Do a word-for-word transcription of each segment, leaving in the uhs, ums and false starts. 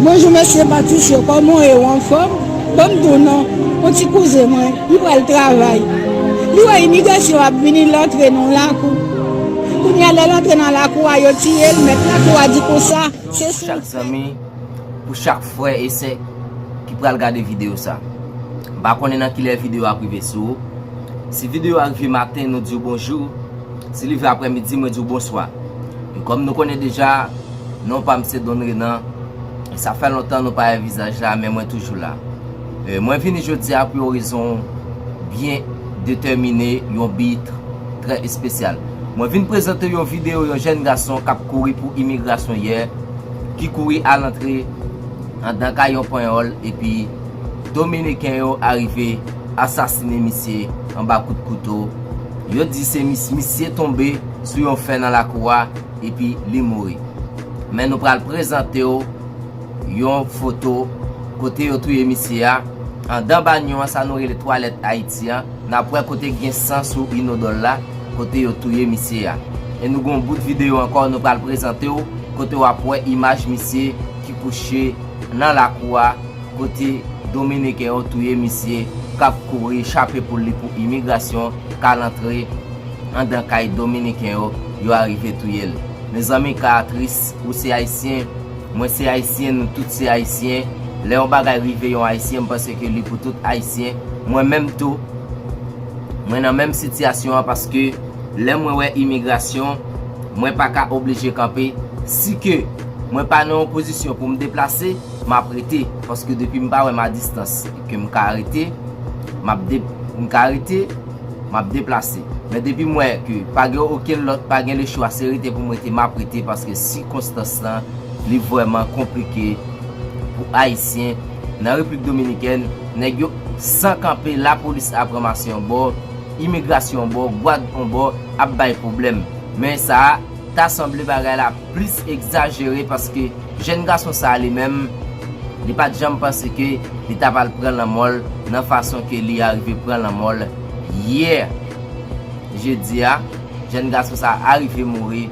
Bonjou mesye Patricio, kòman w ye, w anfòm? Ban m di w non, yon ti kouzen mwen, li pral travay. Li wè imigrasyon ap vini, l antre nan yon lakou. Kounye a lè l antre nan lakou a, yo tiye l, mèt lakou a di konsa, se sou chak zanmi, pou chak frè e sè ki pral gade videyo sa. M pa konnen nan kilè videyo a ap rive sou ou. Si videyo a rive maten, nou di w bonjou. Si li rive aprèmidi, mwen di w bonswa. E kòm nou konnen deja, non pa m se Don Renan. E sa fè lontan nou pa wè vizaj la, men mwen toujou la. E mwen vini jodi a pou yon rezon byen detèmine, yon bi trè espesyal. Mwen vin prezante yon videyo yon jèn gason k ap kouri pou imigrasyon yè, ki kouri al antre anndan kay yon panyòl, epi Dominiken yo arive asasinen misye anba kout kouto. Yo di se mis-, misye tonbe sou yon fè nan lakou a, epi li mouri. Men nou pral prezante w yon foto kote yo touye misye a. Anndan banyo an, sa nou rele twalèt Ayiti an, n ap wè kote gen san sou inodòl la, kote yo touye misye a. E nou gon bout videyo ankò, nou pral prezante w, kote w ap wè imaj misye ki kouche nan lakou a, kote Dominiken yo touye misye, k ap kouri chape poul li pou imigrasyon, k al antre anndan kay Dominiken yo, yo arive touye l. Mezanmi, ka a tris, ou se Ayisyen, mwen se Ayisyen, nou tout se Ayisyen. Lè yon bagay rive yon Ayisyen, m panse ke li pou tout Ayisyen. Mwen menm tou, mwen nan menm sitiyasyon an, paske lè mwen wè imigrasyon, mwen pa ka oblije kanpe. Si ke mwen pa nan yon pozisyon pou m deplase, m ap rete, paske depi m pa wè m a distans ke m ka rete, m ap de-, m ka rete, m ap deplase. Men depi m wè ke pa gen okenn lòt, pa gen lechwa, se rete pou m rete, m ap rete, paske sikonstans lan, li vrèman konplike pou Ayisyen nan Repiblik Dominikèn. Nèg yo san kanpe, lapolis ap ranmase yon bò, imigrasyon yon bò, gwad yon bò, ap bay pwoblèm. Men sa a ta sanble bagay la plis egzajere, paske jèn gason sa a li menm, li pa t janm panse ke li ta pral pran lanmò l nan fason ke li arive pran lanmò l yè jedi a. Jèn gason sa a arive mouri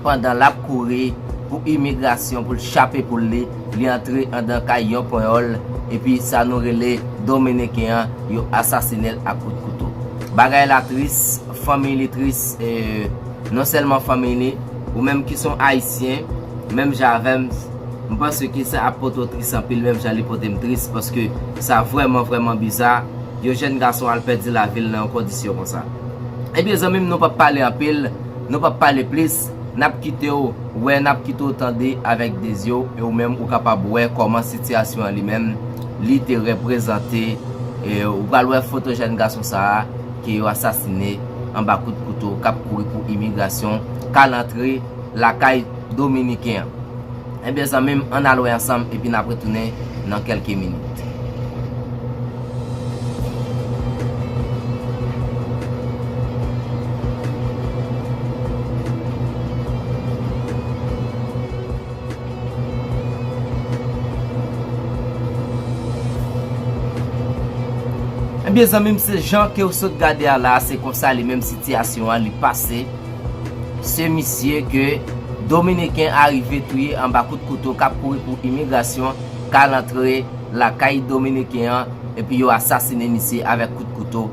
pandan l ap kouri pou imigrasyon, pou l chape poul li, li antre anndan kay yon panyòl, epi sa nou rele Dominiken an, yo asasinen l ak kout kouto. Bagay la tris, fanmi li tris, e, non sèlman fanmi li, ou menm ki se yon Ayisyen, menm jan avè m, m panse ke sa ap pote w tris anpil, menm jan li pote m tris, paske sa vrèman, vrèman biza, yon jèn gason al pèdi lavi l nan yon kondisyon konsa. Ebyen, zanmi m, nou p ap pale anpil, nou p ap pale plis, n ap kite w wè, n ap kite w tande avèk de zye w, e ou menm ou kapab wè kòman sitiyasyon an li menm, li te reprezante, e ou pral wè foto jèn gason sa a, ke yo asasine anba kout kouto, k ap kouri pou imigrasyon, k al antre lakay Dominiken an. Ebyen, zanmi m, ann al wè ansanm, epi n ap retounen nan kèlke minit. Ebyen, zanmi m, se jan ke w sot gade a la, se konsa li menm sitiyasyon an li pase. Se misye ke Dominiken arive touye anba kout kouto, k ap kouri pou imigrasyon, k al antre lakay Dominiken an, epi yo asasinen misye avèk kout kouto.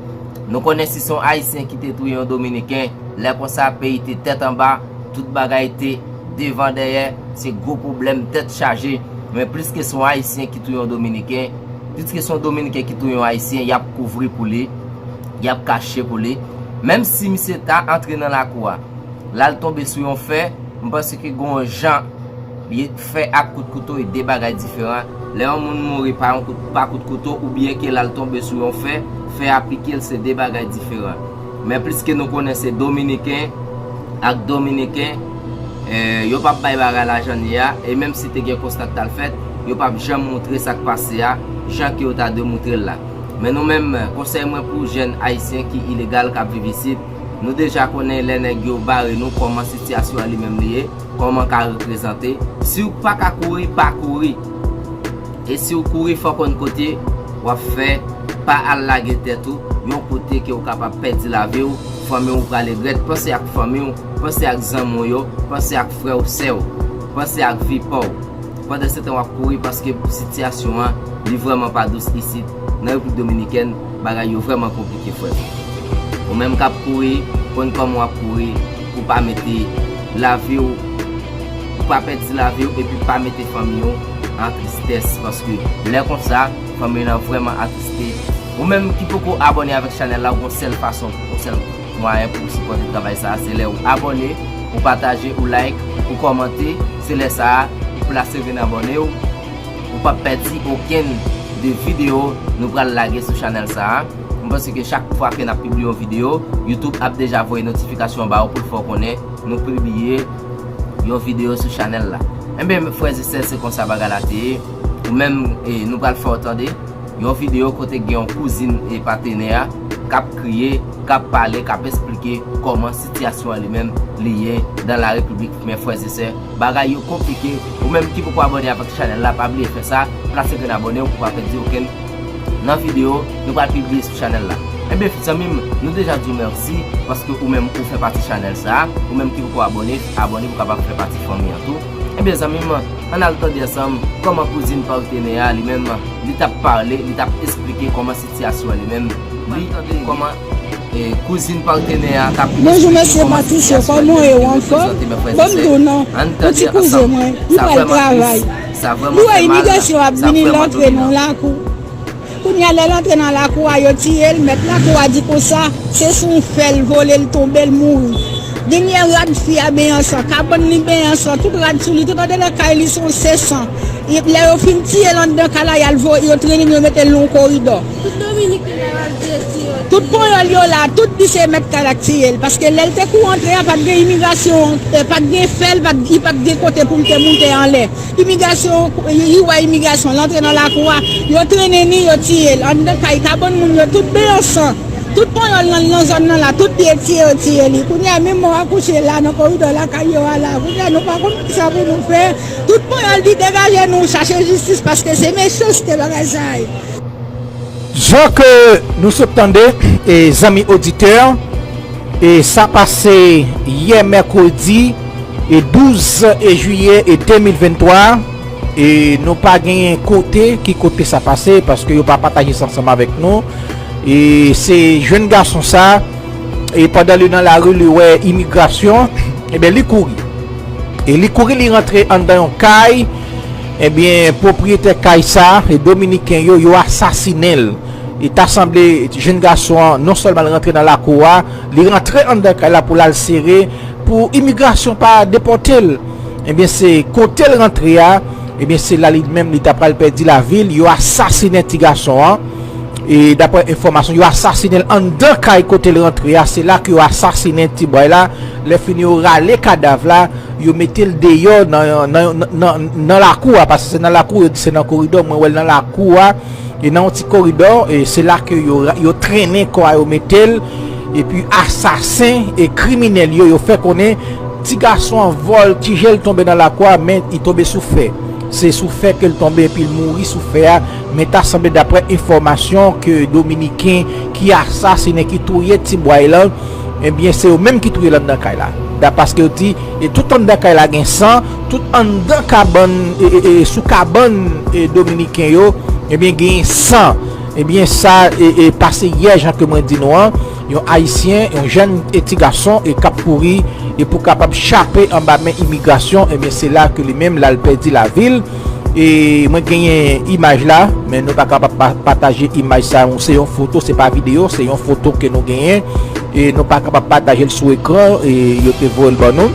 Nou konnen si se yon Ayisyen ki te touye yon Dominiken, lè konsa peyi te tèt anba, tout bagay te devan dèyè, se gwo pwoblèm, tèt chaje. Men pliske se yon Ayisyen ki touye yon Dominiken, pliske se yon Dominiken ki touye yon Ayisyen, y ap kouvri pou li, y ap kache pou li. Menm si misye ta antre nan lakou a, l al tonbe sou yon fè, m panse ke gen yon jan, fè ak kout kouto e de bagay diferan. Lè yon moun mouri pa yon kout, pa kout kouto, oubyen ke l al tonbe sou yon fè, fè a pike l, se de bagay diferan. Men pliske nou konnen se Dominiken ak Dominiken, e, yo p ap bay bagay la jan l ye a, e menm si te gen konsta k t al fèt, yo p ap janm moutre sa k pase a, jan ke yo ta dwe moutre l la. Men nou menm, konsèy mwen pou jèn Ayisyen ki ilegal k ap viv isit, nou deja konnen lè nèg yo bare nou kòman sitiyasyon an li menm li ye, kòman ka reprezante. Si w pa ka kouri, pa kouri. E si w kouri, fò w konn kote w ap fè, pa al lage tèt ou yon kote ke w kapab pèdi lavi w, fanmi w pral regrèt. Panse ak fanmi w, panse ak zanmi w yo, panse ak frè w, sè w, panse ak vi pa w. Pandansetan w ap kouri, paske sitiyasyon an, li vrèman pa dous isit. Nan Repiblik Dominikèn, bagay yo vrèman konplike, frè m. Ou menm k ap kouri, konn kòman w ap kouri, pou pa mete lavi w, pou pa pèdi lavi w, epi pa mete fanmi w an tristès, paske lè konsa, fanmi w lan vrèman atriste. Ou menm ki poko abòne avèk chanèl la, ou gon sèl fason, yon sèl mwayen pou w sipòte travay sa a, se lè ou abòne, ou pataje, ou like, ou kòmante. Se lè sa a, ou plase grenn abòne w, ou p ap pèdi okenn de videyo nou pral lage sou chanèl sa a. M panse ke chak fwa ke n ap pibliye yon videyo, YouTube ap deja voye notifikasyon ba ou pou l fè w konnen nou pibliye yon videyo sou chanèl la. Enben, frè e sè, se konsa bagay la te ye. Ou menm, e, nou pral fè w tande yon videyo kote gen yon kouzin e patenè a k ap kriye, k ap pale, k ap esplike kòman sitiyasyon an li menm li ye dan la repiblik. Men frè e sè, bagay yo konplike. Ou menm ki poko abòne avèk chanèl la, pa bliye fè sa, plase grenn abòne w pou pa pèdi okenn nan videyo nou pral pibliye sou chanèl la. Enben, zanmi m, nou deja di w mèsi paske ou menm ou fè pati chanèl sa a. Ou menm ki poko abòne, abòne pou kapab fè pati fanmi an tou. Enben, zanmi m, ann al tande ansanm kòman kouzin patenè a li menm, li t ap pale, li t ap esplike kòman sitiyasyon an li menm, li, kòman, e, kouzin patenè a t ap esplike kòman sitiyasyon an li menm li reprezante. Men frè e sè, ann tande ansanm. Sa vrèman tris, sa vrèman tris, sa vrèman tris. Bonjou, mesye Matouche, kòman w ye, ankò? Bon, m di w non. Ou ti kouze mwen. Li pral travay. Li wè imigrasyon ap vini, l antre nan lakou. Kounye a, lè l antre nan lakou a, yo tiye l. Mèt lakou a di konsa, se sou yon fè l vole, l tonbe, l mouri. Dènye rad fi a benyen san, kabann li benyen san, tout rad sou li, tout anndan kay li se yon se san. E lè yo fin tiye l anndan kay la, y al voye, yo trennen l, yo mete l nan yon koridò. Tout Dominiken la, yo al tiye, tiye yo. Tout panyòl yo la, tout li se mèt kay la k tiye l. Paske lè l te kou antre a, pa t gen imigrasyon, e, pa t gen fè l, pa t, li pa t gen kote pou l te moute anlè. Imigrasyon, li wè imigrasyon, l antre nan lakou a, yo trennen li, yo tiye l. Anndan kay, kabann moun yo, tout benyen san. Tout panyòl nan, nan zòn nan la, tout li tiye, yo tiye li. Kounye a, menm mò a kouche la, nan koridò lakay yo a la. Kounye a, nou pa konn kisa pou nou fè. Tout panyòl di, degaje nou, chache jistis, paske se mechanste bagay sa a ye. Jan ke nou sot tande, e, zanmi oditè, e, sa pase yè mèkredi, e, douz, e, jiyè, e, de mil venntwa, e, nou pa genyen kote, ki kote sa pase, paske yo pa pataje sa ansanm avèk nou. E se jèn gason sa, e pandan li nan lari, li wè imigrasyon, ebyen, li kouri. E li kouri, li rantre anndan yon kay, ebyen, pwopriyetè kay sa, e Dominiken yo, yo asasinen l. E ta sanble, jèn gason an, non sèlman l rantre nan lakou a, li rantre anndan kay la pou l al sere, pou imigrasyon pa depòte l. Ebyen, se kote l rantre a, ebyen, se la li menm, li ta pral pèdi lavi l, yo asasinen ti gason an. E daprè enfòmasyon, yo asasinen l anndan kay kote l rantre a, se la ke yo asasinen ti bòy la. Lè fini yo rale kadav la, yo mete l deyò nan, nan, nan, nan, nan lakou a, paske se nan lakou, yo di se nan koridò, mwen wè l nan lakou a, e nan yon ti koridò, e se la ke yo, yo trennen kò a, yo mete l, epi asasen e kriminèl yo, yo fè konnen ti gason an voltije, l tonbe nan lakou a, men li tonbe sou fè. Se sou fè ke l tonbe epi l mouri sou fè a, men ta sanble daprè enfòmasyon ke Dominiken ki asasinen, ki touye ti bòy lan, ebyen, se yo menm ki touye l anndan kay la. Da paske yo di, e tout anndan kay la gen san, tout anndan kabann, e, e, e, sou kabann, e, Dominiken yo, ebyen, gen san. Ebyen, sa, e, e, pase yè, jan ke mwen di nou an, yon Ayisyen, yon jèn, e, ti gason, e, k ap kouri, e pou kapab chape anba men imigrasyon, ebyen, se la ke li menm, l al pèdi lavi l. E mwen genyen imaj la, men nou pa kapab pa-, pataje imaj sa, se yon foto, se pa videyo, se yon foto ke nou genyen. E nou pa kapab pataje l sou ekran, e yo te voye l ban nou.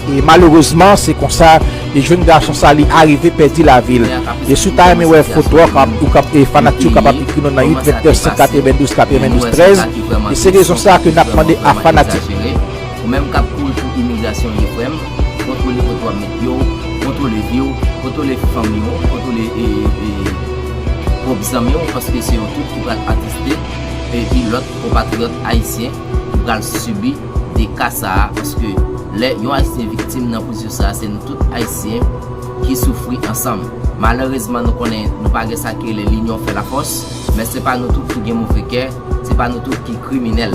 E malerezman, se konsa, e jèn gason sa, li arive pèdi lavi l. E si w ta renmen wè foto a, w kap-, ou kap-, e fanatik yo kapab ekri nou nan uit vennde senk katrevendouz katrevendouz trèz. E se rezon sa ke n ap mande a fanatik. Ou menm k ap kouri pou imigrasyon, ye frè m, kontwole kote w ap met pye w, kontwole vi w, kontwole fanmi w, kontwole, e, e, pwòp zanmi w, paske se yo tout ki pral atiste, epi lòt konpatriyòt ayisyen ki pral sibi de ka sa a, paske lè yon Ayisyen viktim nan pozisyon sa a, se nou tout Ayisyen ki soufri ansanm. Malerezman, nou konnen nou pa gen sa ki rele linyon fè lafòs, men se pa nou tout ki gen move kè, se pa nou tout ki kriminèl.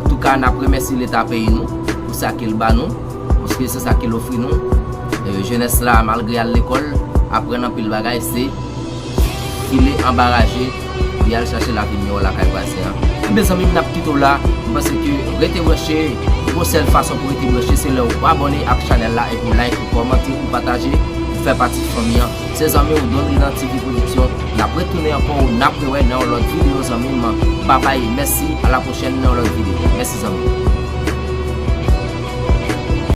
Antouka, n ap remèsye Leta peyi nou pou sa ke l ba nou, paske se sa ke l ofri nou. E, jenès la, malgre y al lekòl, Aprann anpil bagay, se file anba raje, epi al chache lavi miyò lakay vwazen an. Ebyen zanmi m, n ap kite w la. M panse ke rete branche, yon sèl fason pou rete branche se lè w abòne ak chanèl la epi w like, ou kòmante, ou pataje, ou fè pati fanmi an. Se zanmi w Donridan T V Production. N ap retounen ankò, n ap rewè nan yon lòt videyo zanmi m. Babay, mèsi, a la pwochèn nan yon lòt videyo. Mèsi zanmi m.